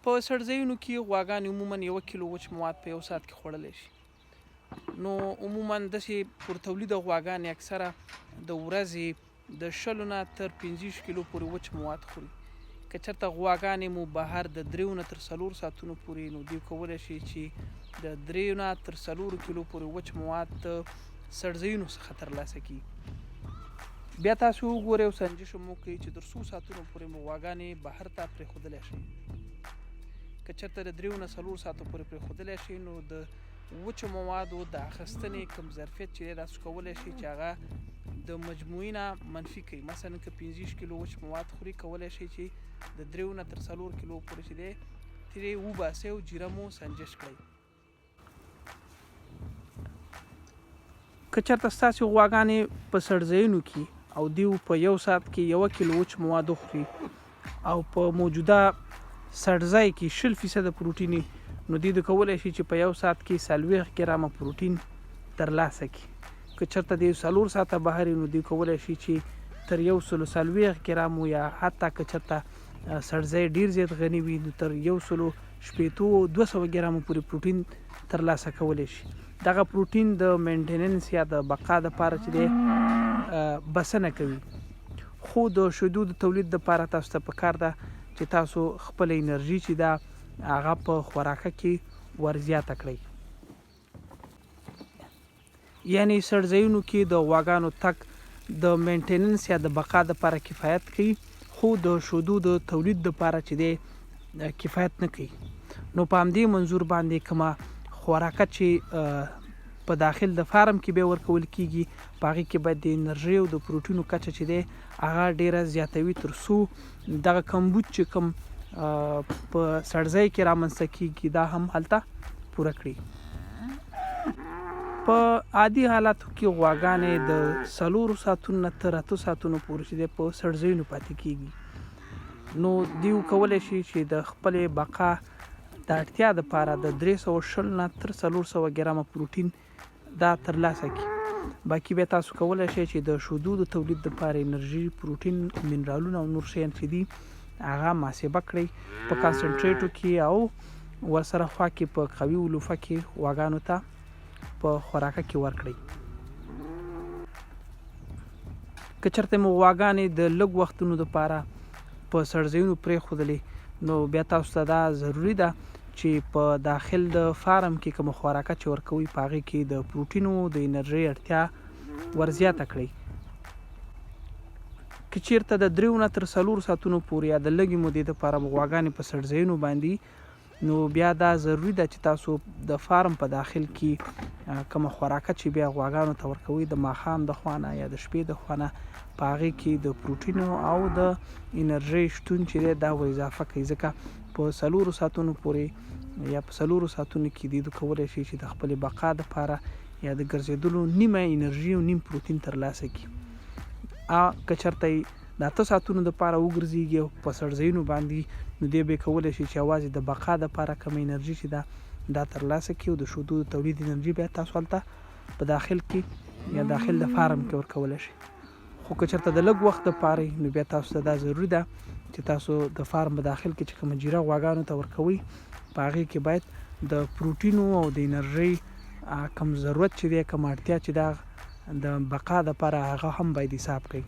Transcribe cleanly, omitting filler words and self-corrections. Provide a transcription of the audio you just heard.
په څړځایونو کې غواګانې عموما یوه کیلو وچ مواد په یو ساعت کې خوړلی شي. نو عموما داسې پرتولیده غواګانې اکثره د ورځې د شلو نه تر 25 کیلو پورې وچ مواد خوري. که چېرته غواګانې مو بهر د دریو نه تر څلور ساعتونو پورې، نو دوی کولی شي چې د دریو نه تر څلورو کیلو پورې وچ مواد د څړځایونو څخه ترلاسه کړي. بیا تاسو وګورئ او سنجش هم وکړئ چې تر څو ساعتونو پورې مو غواګانې بهر ته پرېښودلی شئ. که چېرته د دریو نه څلور ساعتو پورې پرېښودلی شئ، نو د وچو موادو د اخیستنې کوم ظرفیت چې دی، تاسو کولی شئ چې هغه د مجموعي نه منفي کړئ. مثلا که 25 کیلو وچ مواد خوري، کولی شئ چې د دریو نه تر څلور کیلو پورې چې دی ترې وباسئ او جیره مو سنجش کړئ. که چېرته ستاسې غواګانې په څړځایونو کې او دیو په یو ساعت کې یوه کیلو وچ مواد وخوري او په موجوده څړځای کې 20% پروټین، نو دوی د کولی شي چې په یو ساعت کې 40 ګرامه پروټین ترلاسه کړي. که چېرته دوی 4 ساعته بهر، نو دوی کولی شي چې تر 140 ګرامو یا حتی که چېرته څړځای ډیر زیات غني وي، نو تر 160، 200 ګرامو پورې پروټین ترلاسه کولی شي. دغه پروټین د maintenance یا د بقا لپاره چې دی بسنه کوي، خو د شیدو د تولید لپاره تاسو ته پکار ده چې تاسو خپل انرژي چې ده هغه په خوراکه کې ورزیاته کړئ. یعنی څړځایونو کې د غواګانو تګ د maintenance یا د بقا لپاره کفایت کوي، خو د شیدو د تولید لپاره چې دی کفایت نه کوي. نو په همدې منظور باندې کومه خوراکه چې په داخل د فارم کې به ورکول کیږي، په هغې کې باید د انرژي او د پروټینو کچه چې دی هغه ډیره زیاتوي، تر څو دغه کمبود چې کوم په څړځای کې رامنځته کیږي، دا هم هلته پوره کړي. په عادي حالاتو کې غواګانې د 4 ساعتونو نه تر 8 ساعتونو پورې چې دی په څړځایونو پاتې کیږي. نو دیو کولی شي چې د خپلې بقا د اړتیا دپاره د 320 نه تر 400 ګرامه پروټین دا ترلاسه کړي. باقي بیا تاسو کولی شئ چې د شودو د تولید لپاره انرژي، پروټین، منرالونه او نور شیان چې دي هغه محاسبه کړئ په کانسنټریټو کې او ورسره خوا کې په قوي علوفه کې غواګانو ته په خوراکه کې ورکړئ. که چېرته مو غواګانې د لږ وختونو لپاره په څړځایونو پرېښودلې، نو بیا تاسو ته دا ضروري ده چې په داخل د فارم کې کومه خوراکه چې ورکوي، په هغې کې د پروټینو د انرژۍ اړتیا ورزیاته کړئ. که چیرته د 3 نه تر 4 ساعتونو پورې یا د لږې مودې لپاره غواګانې په څړځایونو باندې، نو بیا دا ضروري ده چې تاسو د فارم په داخل کې کومه خوراکه چې بیا غواګانو ته ورکوي د ماښام د خوا نه یا د شپې د خوا نه، په هغې کې د پروټینو او د انرژۍ شتون چې دی دا ور اضافه کوي، ځکه په 4 ساعتونو پورې یا په 4 ساعتونو کې دوی کولی شي چې د خپلې بقا دپاره یا د ګرځېدلو نیمه انرژي او نیم پروتین ترلاسه کړي. که چېرته د 8 ساعتونو دپاره وګرځېږي او په څړځایونو باندې، نو دی به کولی شي چې یوازې د بقا دپاره کومه انرژي چې ده دا ترلاسه کړي او د شودو د تولید انرژي بیا تاسو هلته په داخل کې یا داخل د فارم کې ورکولی شئ. خو که چېرته د لږ وخت دپاره، نو بیا تاسو ته دا ضروري ده چې تاسو د فارم په داخل کې چې کومه جیره غواګانو ته ورکوئ، په هغې کې باید د پروټینو او د انرژۍ کوم ضرورت چې دی، کومه اړتیا چې ده د بقا دپاره، هغه هم باید حساب کړئ.